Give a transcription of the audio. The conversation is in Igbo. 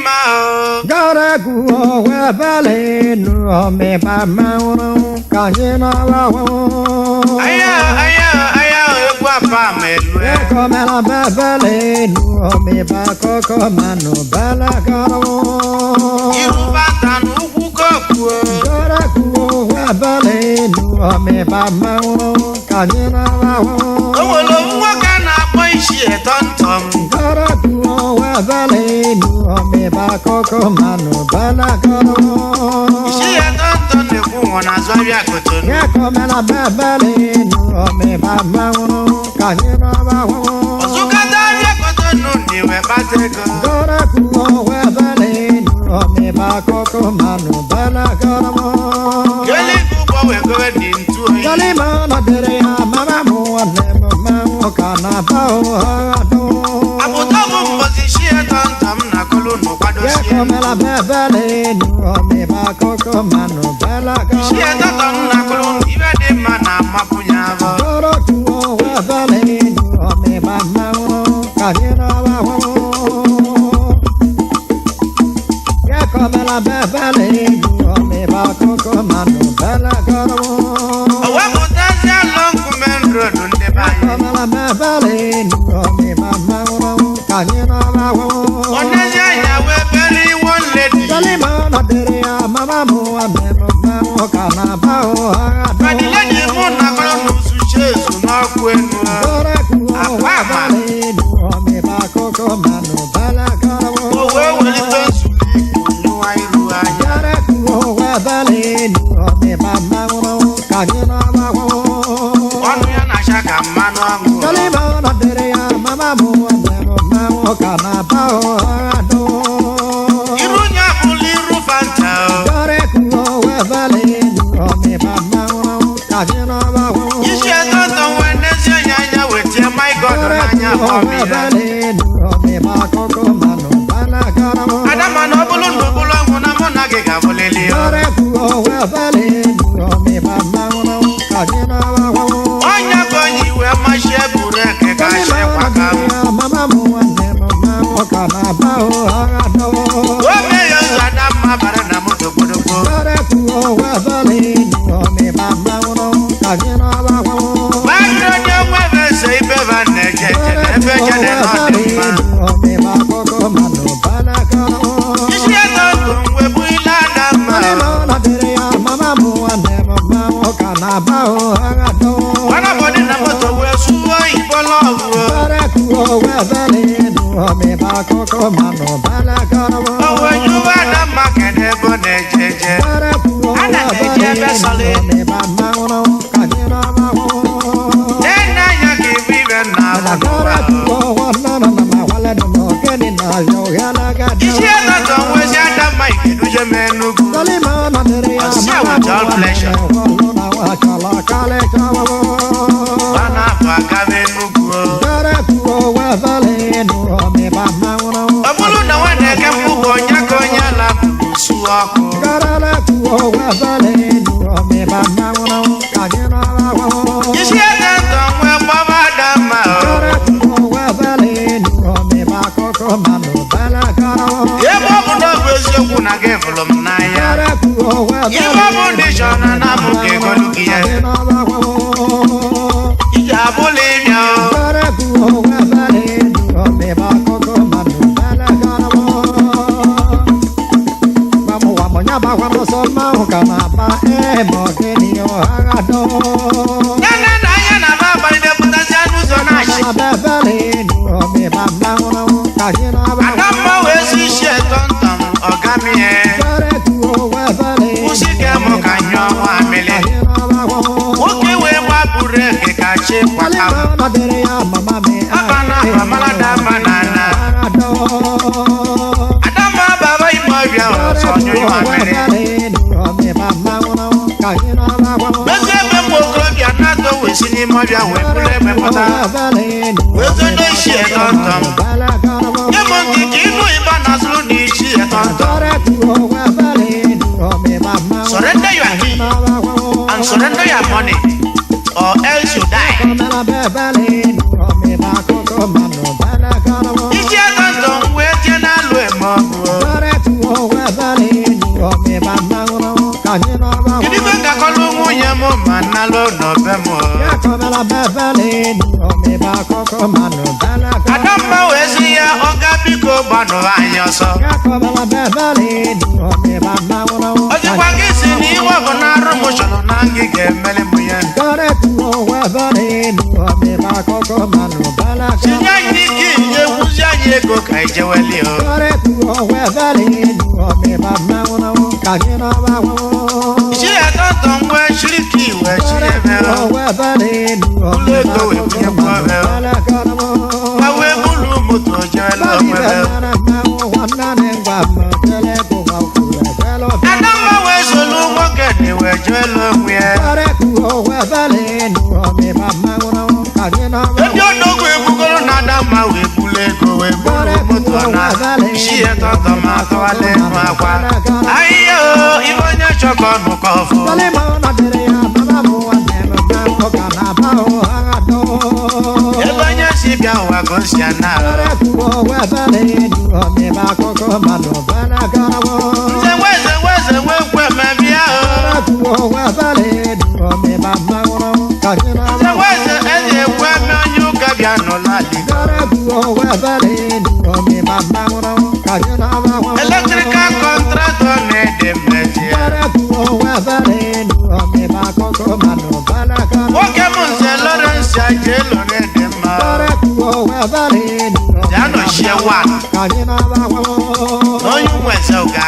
mma o. Aya aya aya, egwu apa ma elu e. Iru bata n'ugwu koku o. O nwere ofu nwoke a na-akpọ Ichie Tọmtọm. Ichie Tọmtọm na-ekwu nwọ n'azụ ahịa Kotonu. Ọzụkata ahịa Kotonu na-enwe kpata ego. Kele ibu ụgbọ wee gowe dị ntu oyi. Apụta bụ mbọsị Ichie Tọmtọm na kolu nụ kwadosie. Ichie Tọmtọm na kolu nụ ibe dị mma na amapụ ya abọ. O wepụtazie alọ nkume nrodu ndị be anyị. Ọ n'ezi anya wee bere iwo nledi. Padiledi mụ na kolu nụ suche ezu n'ọkụ enu. O wee welite nzukọ Igbo nyụwa iru anya. Ọnụ ya na-acha ka mmanụ aṅụ. Iru ya bụla iru Fanta o. Ichie Tọmtọm wee n'ezi anya anya wee tie my God n'anya ọmịra. Adama na ọ bụrụ na ọ bụrụ ọnwụ na mụ na gị ga-abụlili o. Ọnya ka onye iwe machie bureki ka achịkwa ka m. O mee ya ụzọ Adamma bara na moto kpodokpo. Nwanne onye nwe eze ibe ba na-eje eje na ebe jede na ọ dị mma. Ichie Tọmtọm wee bụ ile Adamma o. Gbanabọdị na moto wee suo oyibo lọvụ o. O wee jụwa Adamma kedu ebe ọ na-eje eje. Ana m eje ebe sọlị. Nne anya ka ibe ibe na abụ n'ụwa o. Ichie Tọmtọm wee sị Adamma ikeduje m Enugu. Ọsị a with all pleasure. Ọ na-abụ aga m Enugu o. Ọ bụrụ na nwa na-eke mkpụkọ onye ka onye ala bụrụ su ọkụ. Ichie Tọmtọm wee gbaba Adamma o. Ebe ọ bụ na ọ bụ eziokwu na gị fụrụ m n'anya. Ebe ọ bụ na ị chọrọ na mụ ga-egolu gị ya. Ije abụla ịbịa o. Nne na anya na ba abalị pụtasịa n'ụzọ na-achị. Adamma wee sị Ichie Tọmtọm ọga m ihe. Kwụsị ka mụ ka nyụọ mamịrị. Nwoke wee gba bureki ka chi kwaka m. Aba na aba mara Adamma na ana. Adamma baba ime ọbịa ọzọ nyụọ mamịrị. Ezi ebe ụmụ okorobịa na-atọ wee si n'ime ọbịa wee bụrụ egbe pụta. Wee zodo Ichie Tọmtọm. Nye m ntị ka ịnụ ịba na-azụrụ na Ichie Tọmtọm. Surrender your key and surrender your money or else you die. Ichie Tọmtọm wee jee n'alụ eme ọgụ o. nalụ n'obe m. Adamma wee sị ya, ọga, biko gbanụ anyị ọsọ. Ọ dịkwa gị si na iwe ọ bụ na arụ m chọrọ na gị ga-emeli m ya. Tinye anyị ike inye kwụzi anyị ego ka anyị jeweli o. Chi ya tọtọ ngwa shiriki wee chiri ebe o. Ụlọ ego wee bunyekwa ebe o. Ma wee buru moto jewela onwe ebe o. Adamma wee solu nwoke na wee jewela onwe ya. Ndị odogwu egbugoro na Adamma wee bulu ego wee buru moto na chi ya tọtọ ma atọwala enu akwa. Ahịhịa o, ife onye chọkọ nụkọ ọfụ. Ebe onye si bịa ụwa ka o si ana. Nze nweze nweze nwekwe mebịa o. Nze nweze eze ekwe eme onye ụka bịa n'ụlọ ala. Electrical contractor na-ede mmeji ya. Nwoke m nze Lawrence Ajelo na-ede mma. Ya nọchie wa. Na onye ụmụ eze ụga.